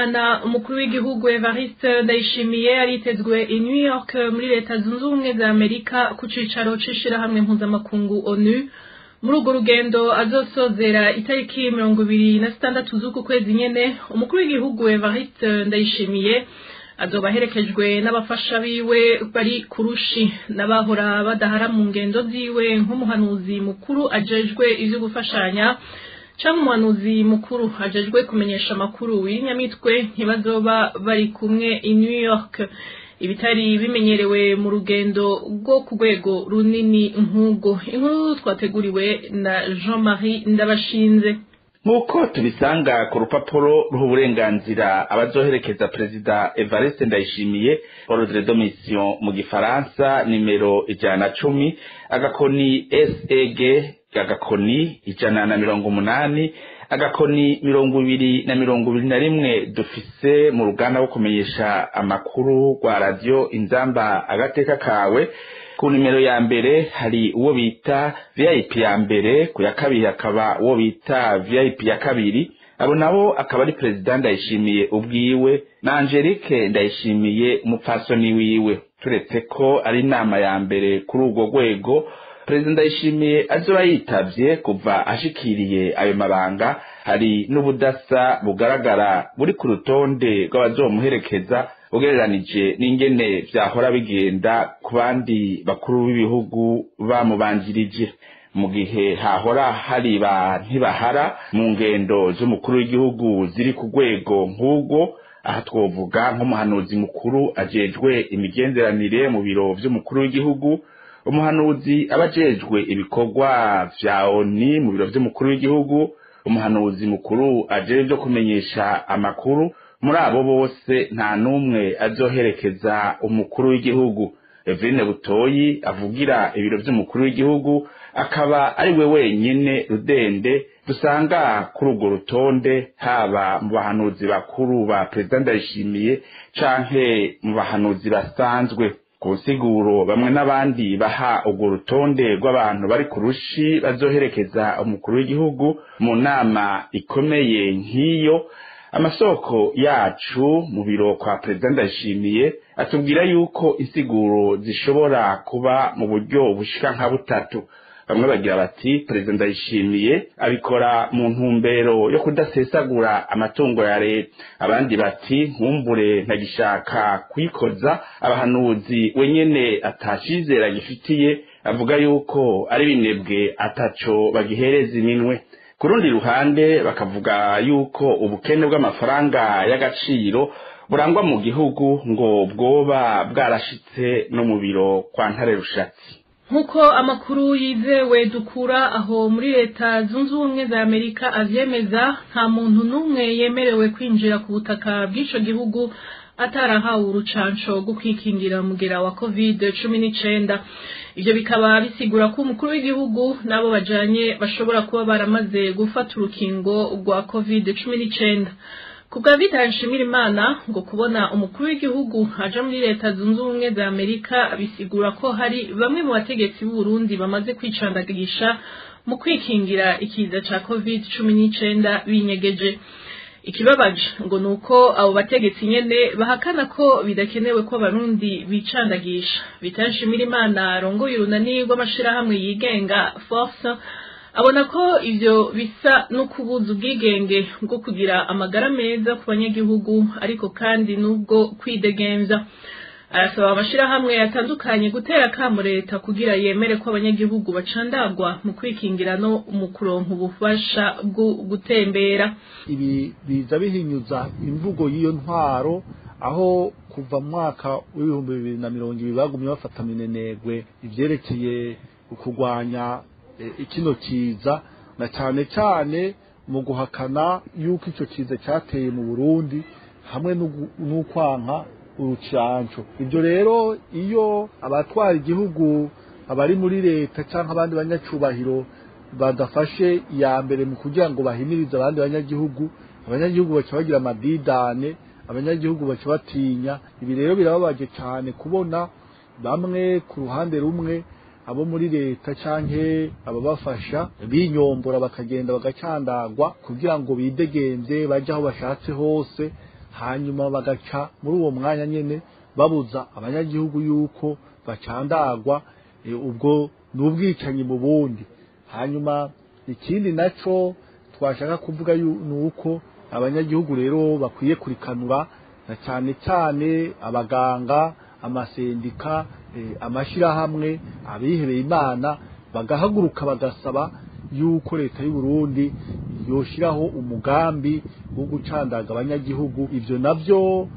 W'Imana, umukuru w'igihugu Evariste Ndayishimiye yaritezwe i New York muri Leta Zunze Ubumwe za Amerika ku cicaro c'ishirahamwe mpuzamakungu ONU. Muri urwo rugendo azosozera itariki 26 z'uku kwezi nyene, umukuru w'igihugu Evariste Ndayishimiye azoba aherekejwe n'abafasha biwe bari kurushi n'abahora badahara mu ngendo ziwe, nk'umuhanuzi mukuru ajejwe ivyo gufashanya canke umuhanuzi mukuru ajejwe kumenyesha amakuru w'inyamitwe. Ntibazoba bari kumwe i New York, ibitari bimenyerewe mu rugendo rwo ku rwego runini nk'ubwo. Inkuru twateguriwe na Jean-Marie Ndabashinze. Nk'uko tubisanga ku rupapuro ruha uburenganzira abazoherekeza Perezida Evariste Ndayishimiye, ordre de mission mu Gifaransa, nimero 110-SEG-180-2021 dufise mu ruganda rwo kumenyesha amakuru rwa Radiyo Inzamba agateka kawe, ku nimero ya mbere hari uwo bita VIP ya mbere, ku ya kabiri hakaba uwo bita VIP ya kabiri. Abo nabo akaba ari Perezida Ndayishimiye ubwiwe na Angelique Ndayishimiye, umupfasoni wiwe. Turetse ko ari inama ya mbere kuri urwo rwego Perezida Ndayishimiye azoba yitavye kuva ashikiriye ayo mabanga, hari n'ubudasa bugaragara buri ku rutonde rw'abazomuherekeza ugereranije n'ingene vyahora bigenda ku bandi bakuru b'ibihugu bamubanjirije. Mu gihe hahora hari ba ntibahara mu ngendo z'umukuru w'igihugu ziri ku rwego nk'ubwo, aha twovuga nk'umuhanuzi mukuru ajejwe imigenderanire mu biro vy'umukuru w'igihugu, umuhanuzi aba ajejwe ibikorwa vya ONU mu biro vy'umukuru w'igihugu, umuhanuzi mukuru ajejwe kumenyesha amakuru, muri abo bose nta n'umwe azoherekeza umukuru w'igihugu. Evelyne Butoyi avugira ibiro vy'umukuru w'igihugu akaba ari we wenyene rudende dusanga kuri urwo rutonde, haba mu bahanuzi bakuru ba Perezida Ndayishimiye canke mu bahanuzi basanzwe. Ku nsiguro bamwe n'abandi baha urwo rutonde rw'abantu bari ku rushi bazoherekeza umukuru w'igihugu mu nama ikomeye nk'iyo, amasoko yacu mu biro kwa Perezida Ndayishimiye atubwira yuko insiguro zishobora kuba mu buryo bushika nka butatu. Bamwe bagira bati Perezida Ndayishimiye abikora mu ntumbero yo kudasesagura amatungo ya leta, abandi bati nkumbure ntagishaka kwikoza abahanuzi wenyene atacizera gifitiye, avuga yuko ari binebwe ataco bagihereza iminwe. Ku rundi ruhande bakavuga yuko ubukene bw'amafaranga y'agaciro burangwa mu gihugu ngo bwoba bwarashitse no mu biro kwa Ntare Rushatsi. Nk'uko amakuru yizewe dukura aho muri Leta Zunze Ubumwe za Amerika avyemeza, nta muntu n'umwe yemerewe kwinjira ku butaka bw'ico gihugu atarahawe urucanco rwo kwikingira mugera wa COVID-19. Ivyo bikaba bisigura ko umukuru w'igihugu n'abo bajanye bashobora kuba baramaze gufata urukingo rwa COVID-19. Kubwa Vital Nshimirimana, ngo kubona umukuru w'igihugu aja muri Leta Zunze Ubumwe za Amerika bisigura ko hari bamwe mu bategetsi b'u Burundi bamaze kwicandagisha mu kwikingira ikiza ca COVID-19 binyegeje. Ikibabaje ngo nuko abo bategetsi nyene bahakana ko bidakenewe ko Abarundi bicandagisha. Vital Nshimirimana arongoye urunani rw'amashirahamwe yigenga Force abona ko ivyo bisa no kubuza ubwigenge bwo kugira amagara meza ku banyagihugu, ariko kandi n'ubwo kwidegemvya. Arasaba amashirahamwe atandukanye gutera akamo leta kugira yemere ko abanyagihugu bacandagwa mu kwikingira no mu kuronka ubufasha bwo gutembera. Ibi biza bihinyuza imvugo y'iyo ntwaro, aho kuva mu mwaka w'2020 bagumye bafata minenegwe ivyerekeye kurwanya ikino kiza, na cyane cyane mu guhakana yuko icyo kiza cyateye mu Burundi hamwe n'ukwanka urucanco. Ibyo rero iyo abatwara igihugu, abari muri leta cyangwa abandi banyacubahiro, badafashe iya mbere mu kugira ngo bahimirize abandi banyagihugu, abanyagihugu baca bagira amadidane, abanyagihugu baca batinya. Ibi rero birababaje cyane kubona bamwe ku ruhande rumwe, abo muri leta canke ababafasha, binyombora bakagenda bagacandagwa kugira ngo bidegemvye baje aho bashatse hose, Hanyuma bagaca muri uwo mwanya nyene babuza abanyagihugu yuko bacandagwa, ubwo n'ubwicanyi mu bundi. Hanyuma ikindi naco twashaka kuvuga nuko abanyagihugu rero bakwiye kurikanura, na cyane cyane abaganga, amasendika, amashirahamwe, abihebeye Imana, bagahaguruka bagasaba yuko leta y'u Burundi yoshiraho umugambi wo gucandaga abanyagihugu. Ivyo navyo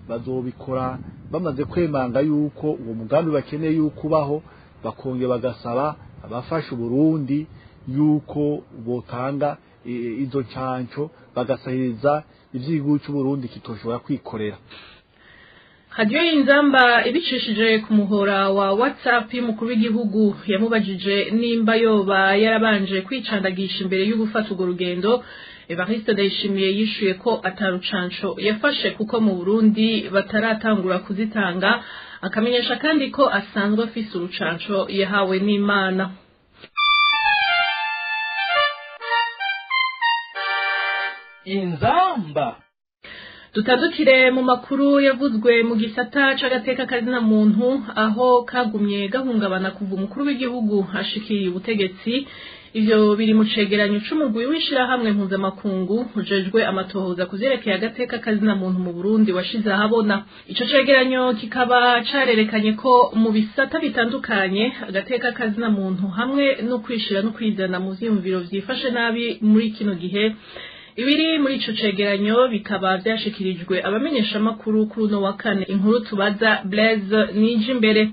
bazobikora bamaze kwemanga yuko uwo mugambi bakeneye yuko ubaho, bakongera bagasaba abafasha Burundi yuko botanga izo canco, bagasahiriza ivy'igihugu c'u Burundi kitoshobora kwikorera. Hadiyo y'Inzamba ibicishije ku muhora wa WhatsApp y'umukuru w'igihugu yamubajije nimba yoba yarabanje kwicandagisha imbere yo gufata urwo rugendo. Evariste Ndayishimiye yishuye ko atarucanco yafashe kuko mu Burundi bataratangura kuzitanga, akamenyesha kandi ko asanzwe afise urucanco yahawe n'Imana. Inzamba. Dutandukire mu makuru yavuzwe mu gisata c'agateka kazina muntu, aho kagumye gahungabana kuva umukuru w'igihugu ashikiriye ubutegetsi. Ivyo biri mu cegeranyo c'umugwi w'ishirahamwe mpuzamakungu ujejwe amatohoza kuvyerekeye agateka kazina muntu mu Burundi washize ahabona. Ico cegeranyo kikaba carerekanye ko mu bisata bitandukanye agateka kazina muntu hamwe no kwishira no kwizana mu vyiyumviro vyifashe nabi muri kino gihe. Ibiri muri ico cegeranyo bikaba vyashikirijwe abamenyesha makuru kuri uno wa kane. Inkuru tubaza Blaise Nijimbere.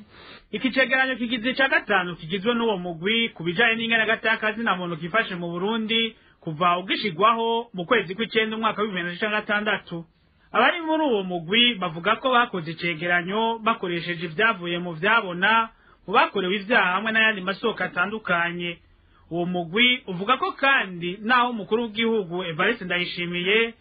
Iki cegeranyo kigize ica gatanu kigizwe n'uwo mugwi ku bijanye n'ingene agateka kazina muntu kifashe mu Burundi kuva ugishigwaho mu kwezi kw'icenda umwaka w'2016. Abari muri uwo mugwi bavuga ko bakoze icegeranyo bakoresheje ivyavuye mu vyabona mu bakorewe ivyaha hamwe n'ayandi masoko atandukanye. Uwo mugwi uvuga ko kandi naho umukuru w'igihugu Evariste Ndayishimiye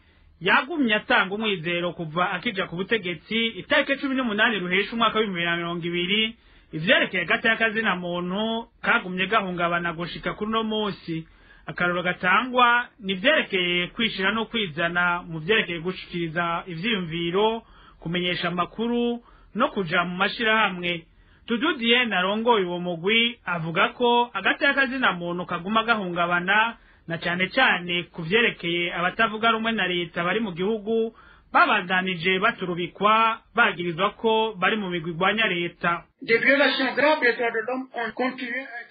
yagumye atanga umwizero kuva akija ku butegetsi itariki 18 ruhesha umwaka w'2020, ivyerekeye agateka kazina muntu kagumye gahungabana gushika kuri no munsi. Akarorero gatangwa ni ivyerekeye kwishira no kwizana mu vyerekeye gushikiriza ivyiyumviro, kumenyesha amakuru no kuja mu mashirahamwe. Tududiye narongoye uwo mugwi avuga ko agateka kazina muntu kaguma gahungabana na cane cane ku vyerekeye abatavuga rumwe na leta bari mu gihugu babandanije baturubikwa bagirizwa ko bari mu migwi igwanya leta.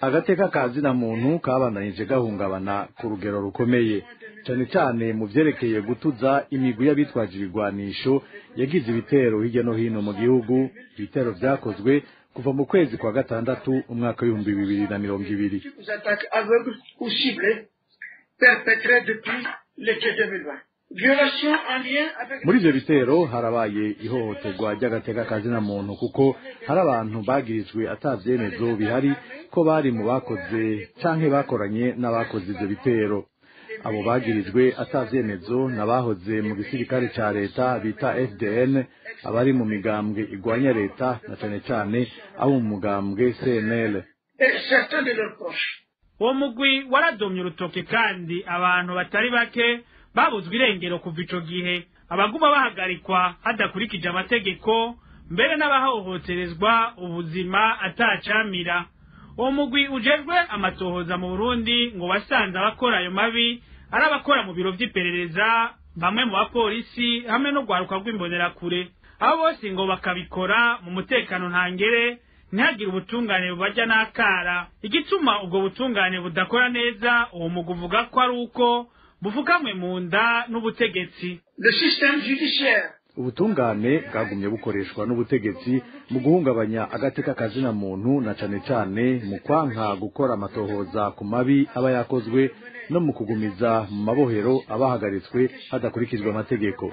Agateka kazina muntu kabandanije gahungabana ku rugero rukomeye, cane cane mu vyerekeye gutuza imigwi y'abitwaje ibigwanisho yagize ibitero hirya no hino mu gihugu, ibitero vyakozwe kuva mu kwezi kwa gatandatu umwaka w'2020. Muri ivyo bitero harabaye ihohoterwa ry'agateka kazina muntu, kuko hari abantu bagirizwe atavyemezo bihari ko bari mu bakoze canke bakoranye n'abakoze ivyo bitero. Abo bagirijwe atavyemezo n'abahoze mu gisirikare ca leta bita FDN, abari mu migambwe igwanya leta na cane cane abo mu mugambwe CNL. Uwo mugwi waradomye urutoke kandi abantu batari bake babuzwe irengero kuva ico gihe, abaguma bahagarikwa hadakurikije amategeko, mbere n'abahohoterezwa ubuzima atacamira. Uwo mugwi ujejwe amatohoza mu Burundi ngo wasanze abakora ayo mabi ari abakora mu biro vy'iperereza, bamwe mu bapolisi hamwe no rwaruka rw'imbonerakure. Abo bose ngo bakabikora mu mutekano ntangere, ntihagire ubutungane bubajya n'akara. Igituma ubwo butungane budakora neza, uwo mugwi uvuga ko ari uko bufukamwe mu nda n'ubutegetsi. Ubutungane bwagumye bukoreshwa n'ubutegetsi mu guhungabanya agateka kazina muntu, na cane cane mu kwanka gukora amatohoza ku mabi aba yakozwe no mu kugumiza mu mabohero abahagaritswe hadakurikijwe amategeko.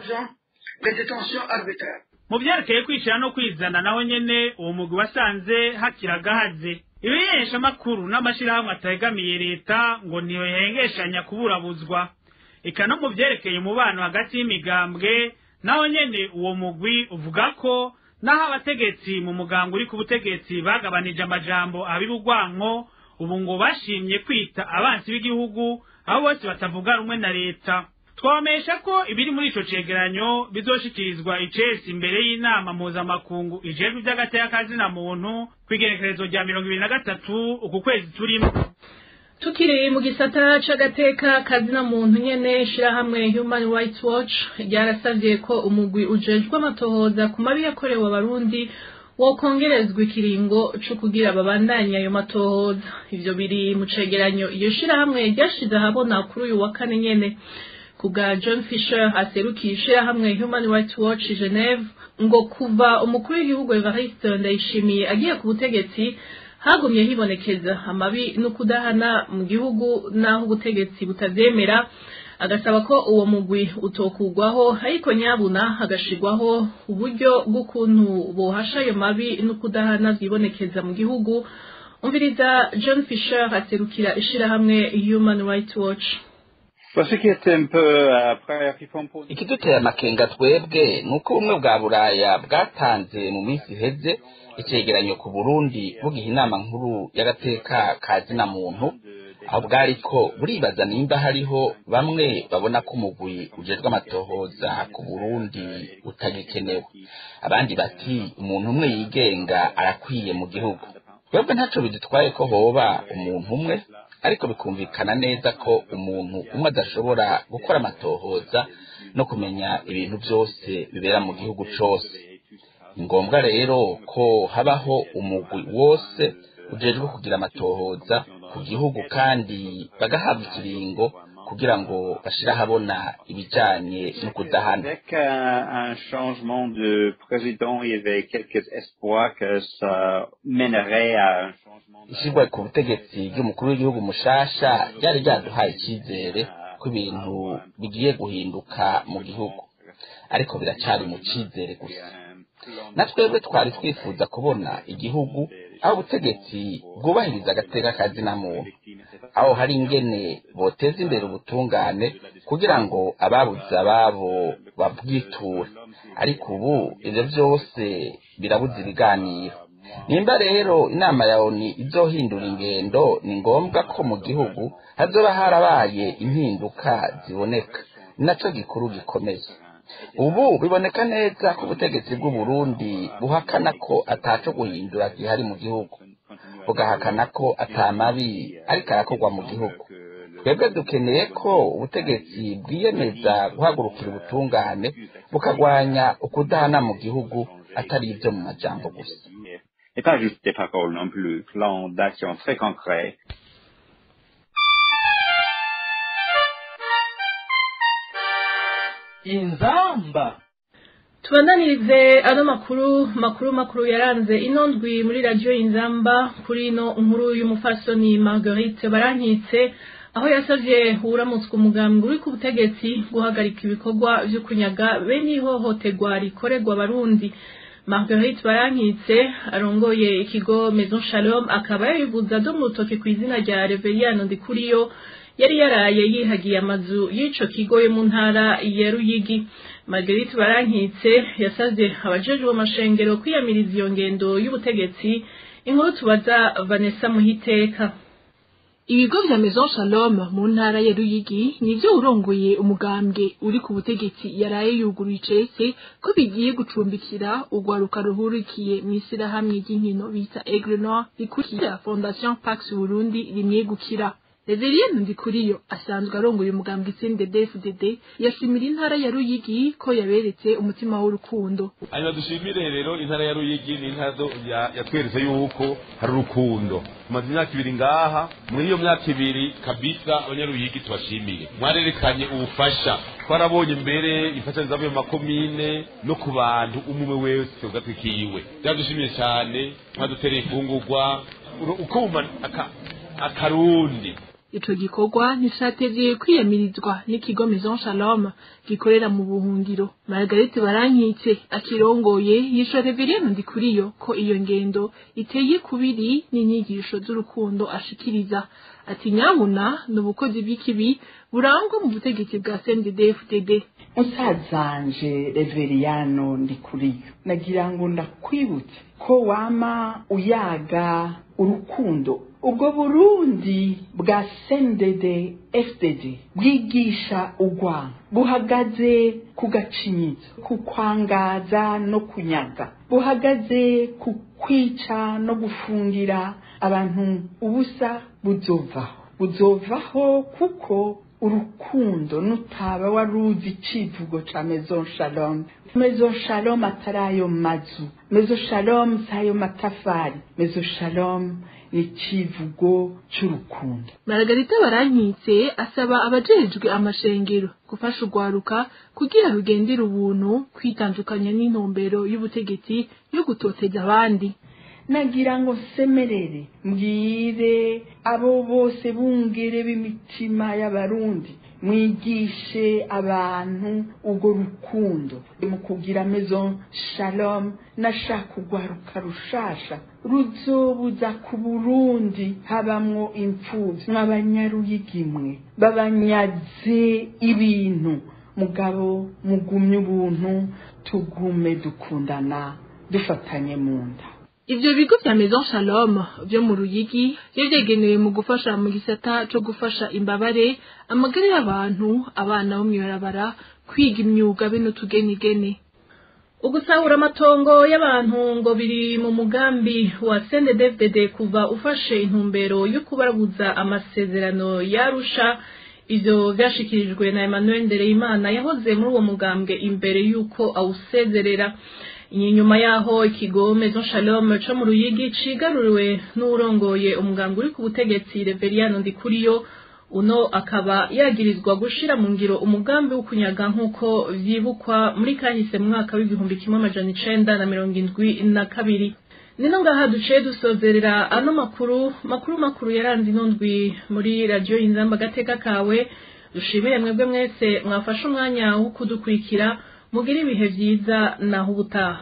Mu vyerekeye kwishira no kwizana naho nyene uwo mugwi wasanze hakiragahaze. Ibimenyeshamakuru n'amashirahamwe ategamiye leta ngo ntihengeshanya kuburabuzwa. Eka no mu vyerekeye umubano hagati y'imigambwe naho nyene uwo mugwi uvuga ko naho abategetsi mu mugambwe uri ku butegetsi bagabanije amajambo abibugwanko, ubu ngo bashimye kwita abansi b'igihugu abo bose batavuga rumwe na leta. Twabamenyesha ko ibiri muri ico cegeranyo bizoshikirizwa icesi imbere y'inama mpuzamakungu ijejwe ivy'agateka kazina muntu kw'igenekerezo rya 23 uku kwezi turimo. Tukiri mu gisata c'agateka kazina muntu nyene, shirahamwe Human Rights Watch ryarasavye ko umugwi ujejwe amatohoza ku mabi yakorewe abarundi wokongerezwa ikiringo co kugira babandanye ayo matohoza. Ivyo biri mu cegeranyo iyo shirahamwe ryashize ahabona kuri uyu wa kane nyene. Kubwa John Fisher aserukiye ishirahamwe Human Rights Watch Geneve, ngo kuva umukuru w'igihugu Evariste Ndayishimiye agiye ku butegetsi hagumye hibonekeza amabi no kudahana mu gihugu naho ubutegetsi butavyemera, agasaba ko uwo mugwi utokugwaho ariko nyabuna hagashigwaho uburyo bw'ukuntu bohasha ayo mabi no kudahana vyibonekeza mu gihugu. Umviriza John Fisher aserukira ishirahamwe Human Rights Watch. Ikiduteye amakenga twebwe nuko ubumwe bwa Buraya bwatanze mu minsi iheze icegeranyo ku Burundi bugiha inama nkuru y'agateka ka zina muntu, aho bwariko buribaza nimba hariho bamwe babona ko umugwi ujejwe amatohoza ku Burundi utagikenewe, abandi bati umuntu umwe yigenga arakwiye mu gihugu. Twebwe ntaco bidutwaye ko hoba umuntu umwe, ariko bikumvikana neza ko umuntu umwe adashobora gukora amatohoza no kumenya ibintu byose bibera mu gihugu cose. Ni ngombwa rero ko habaho umugwi wose ujejwe kugira amatohoza ku gihugu kandi bagahabwa ikiringo kugira ngo bashire ahabona ibijanye no kudahana. Ishirwa ku butegetsi ry'umukuru w'igihugu mushasha ryari ryaduhaye icizere ko ibintu bigiye guhinduka mu gihugu, ariko biracari mu cizere gusa. Na twebwe twari twifuza kubona igihugu aho ubutegetsi bwubahiriza agateka ka zina muntu, aho hari ingene boteza imbere ubutungane kugira ngo ababuze ababo babwiture, ariko ubu ivyo vyose birabuze ibiganiro. Nimba rero inama ya ONU izohindura ingendo, ni ngombwa ko mu gihugu hazoba harabaye impinduka ziboneka, naco gikuru gikomeye. Ubu biboneka neza ko ubutegetsi bw'u Burundi buhakana ko ataco guhindura gihari mu gihugu, bugahakana ko atamabi ariko arakorwa mu gihugu. Twebwe dukeneye ko ubutegetsi bwiyemeza guhagurukira ubutungane bukagwanya ukudahana mu gihugu, atari ivyo mu majambo gusa. Et pas juste des paroles non plus, plan d'action très concret. Inzamba. Tubandanirize ano makuru yaranze ino ndwi muri radio Inzamba kuri ino nkuru y'umufasoni Marguerite Barankitse, aho yasavye uramutswe umugambwe uri ku butegetsi guhagarika ibikorwa vyo kunyaga bene ihohoterwa rikorerwa abarundi. Marguerite Barankitse arongoye ikigo Maison Shalom akaba yabivuza do mu rutoke kw'izina rya Reveriyano Ndikuriyo yari yaraye yihagiye amazu y'ico kigo yo mu ntara ya Ruyigi. Marguerite Barankitse yasavye abajejwe amashengero kwiyamiriza iyo ngendo y'ubutegetsi. Inkuru tubaza Vanessa Muhiteka. Ibigo vya Maison Shalom mu ntara ya Ruyigi nivyo urongoye umugambwe uri ku butegetsi yaraye yuguruye icese ko bigiye gucumbikira urwaruka ruhurikiye mw'ishyirahamwe ry'inkino bita Aigle Noir rikurikira Fondation Pax Burundi rimwegukira. Reverien Ndikuriyo asanzwe arongoye umugambwe CNDD-FDD yashimira intara ya Ruyigi ko yaberetse umutima w'urukundo. Hanyuma dushimire rero intara ya Ruyigi ni intara yatweretse yuko hari urukundo. Tumaze imyaka ibiri ngaha, muri iyo myaka ibiri kabisa abanyaruyigi tubashimiye. Mwarerekanye ubufasha, twarabonye mbere imfashanyo zavuye mu makomine no ku bantu umwe wese ugatwikiwe. Byadushimiye cyane, mwadutereye imfungurwa, ukuma akarundi. Ico gikorwa nticatevye kwiyamirizwa n'ikigo Maison Shalom gikorera mu buhungiro. Marguerite Barankitse akirongoye yisha Reverien Ndikuriyo ko iyo ngendo iteye kubiri n'inyigisho z'urukundo ashikiriza. Ati nyabuna n'ubukozi bw'ikibi burangwa mu butegetsi bwa CNDD-FDD. Musazanje Reveriyano Ndikuriyo, nagira ngo ndakwibutse ko wama uyaga urukundo Ubwo Burundi bwa CNDD FDD bwigisha urwango, buhagaze ku gacinyizo, ku kwangaza no kunyaga, buhagaze ku kwica no gufungira abantu ubusa, buzovaho, buzovaho kuko urukundo nutaba waruzi icivugo ca Maison Shalom. Maison Shalom atari ayo mazu, Maison Shalom si ayo matafari, Maison Shalom ni icivugo c'urukundo. Margarita Barankitse asaba abajejwe amashengero gufasha urwaruka kugira rugendere ubuntu, kwitandukanya n'intumbero y'ubutegetsi yo gutoteza abandi. Nagira ngo nsemerere mbwire abo bose bungere b'imitima y'Abarundi, mwigishe abantu urwo rukundo mu kugira Maison Shalom. Nashaka urwaruka rushasha ruzobuza ku Burundi habamwo imfuvyi mw'abanyaruyigi mwe babanyaze ibintu, mugabo mugumye ubuntu, tugume dukundana dufatanye mu nda. Ivyo bigo vya Maison Shalom vyo mu Ruyigi vyo vyegenewe mu gufasha mu gisata co gufasha imbabare, amagara y'abantu, abana bo mw'ibarabara, kwiga imyuga be n'utugenigene. Ugusahura amatongo y'abantu ngo biri mu mugambi wa CNDD-FDD kuva ufashe intumbero yo kubarabuza amasezerano y'Arusha. Ivyo vyashikirijwe na Emmanuel Ndereyimana yahoze muri uwo mugambwe imbere y'uko awusezerera. Inyuma yaho ikigo Maison Shalom co mu Ruyigi cigaruriwe n'uwurongoye umugambwe uri ku butegetsi Reveriyano Ndikuriyo, uno akaba yagirizwa gushira mu ngiro umugambi wo kunyaga nk'uko vyibukwa muri kahise mu mwaka w'1972. Nino ngaha duciye dusozerera ano makuru makuru makuru yaranze ino ndwi muri radiyo Inzamba agateka kawe. Dushimire mwebwe mwese mwafashe umwanya wo kudukurikira. Mugire ibihe vyiza, naho ubutaha.